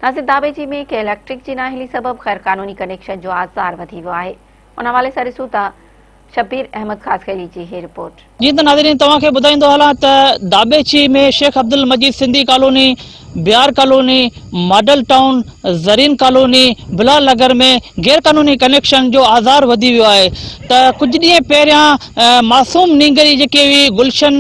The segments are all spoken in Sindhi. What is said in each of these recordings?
ناصر داٻيجي ۾ ڪي اليڪٽرڪ جي نااهلي سبب غيرقانوني ڪنيڪشن جو آزار وڌي ويو آهي ان حوالي سان ڏسون ٿا شبير احمد خاصخيلي جي هي رپورٽ. جيئن ته ناظرين توهان کي ٻڌائيندو هلان ته Dhabeji ۾ Sheikh Abdul Majeed Sindhi colony, Biyar colony, model town, Zareen colony, Bilal Nagar ۾ غيرقانوني ڪنيڪشن جو آزار وڌي ويو آهي ته ڪجهه ڏينهن پهريان معصوم نينگري جيڪي هئي گلشن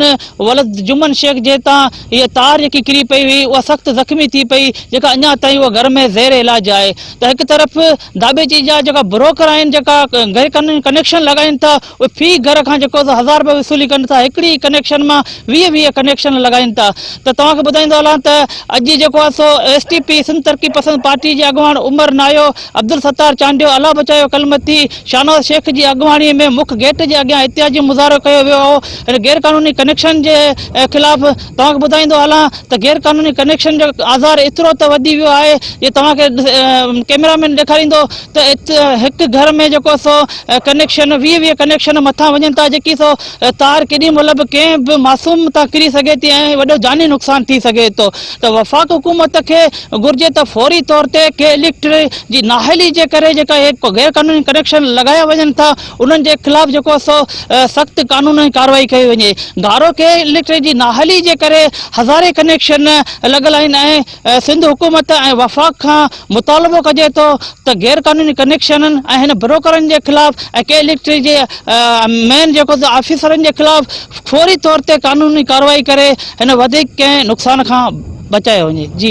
ولد جمن شيخ جنهن تان هيء تار جيڪي ڪري پئي هئي اها سخت زخمي ٿي پئي جيڪا اڃا تائين اها گهر ۾ زير علاج آهي ته هڪ طرف داٻيجي جا جيڪا بروڪر آهن جيڪا غير قانوني ڪنيڪشن لڳائين ٿا اهي في گهر کان جيڪو سو هزار رپيا وصولي ڪن ٿا هڪڙي ئي ڪنيڪشن مان 20 20 ڪنيڪشن لڳائين ٿا ته توهان کي ٻڌائيندو هلان ته اڄ جيڪو آهي سو ايس ٽي پي سنڌ ترقي پسند پارٽي جي اڳواڻ عمر نايو عبدالستار چانڊيو الله بچايو ڪلمتي شاهنواز شيخ جي اڳواڻي ۾ مک گيٽ جي اڳيان احتجاجي مظاهرو ڪيو ويو هو. هن غير قانوني ڪنيڪشن جي خلاف توهان کي ٻڌائيندو هلان ته غير قانوني ڪنيڪشن جو آزار ايترو ته وڌي ويو آهي جو توهان کي ڪئميرا مين ڏيکاريندو ته هڪ گهر ۾ جيڪو سو ڪنيڪشن 20 20 ڪنيڪشن مٿان وڃن ٿا جيڪي سو تار ڪيڏي مهل به ڪنهن به معصوم تان ڪري سگهي ٿي ۽ وڏو جاني نقصان ٿي سگهي ٿو ته وفاق حڪومت کي گهرجي ته فوري طور تي ڪي اليڪٽرڪ جي نااهلي جي ڪري جيڪا اهي غير قانوني ڪنيڪشن لڳايا وڃن ٿا انهن جي خلاف جيڪو سو سخت قانوني ڪارروائي ڪئي وڃي. گهارو ڪي اليڪٽرڪ جي نااهلي جي ڪري هزارين ڪنيڪشن لڳل آهن ۽ سنڌ حڪومت ۽ وفاق کان مطالبو ڪجي ٿو ته غير قانوني ڪنيڪشنن ۽ هن بروڪرن جي خلاف ۽ ڪي اليڪٽرڪ جي مين جيڪو سو آفيسرن جي خلاف فوري طور تي قانوني ڪارروائي ڪري هن وڌيڪ ڪنهن نقصان کان بچايو وڃي. جي.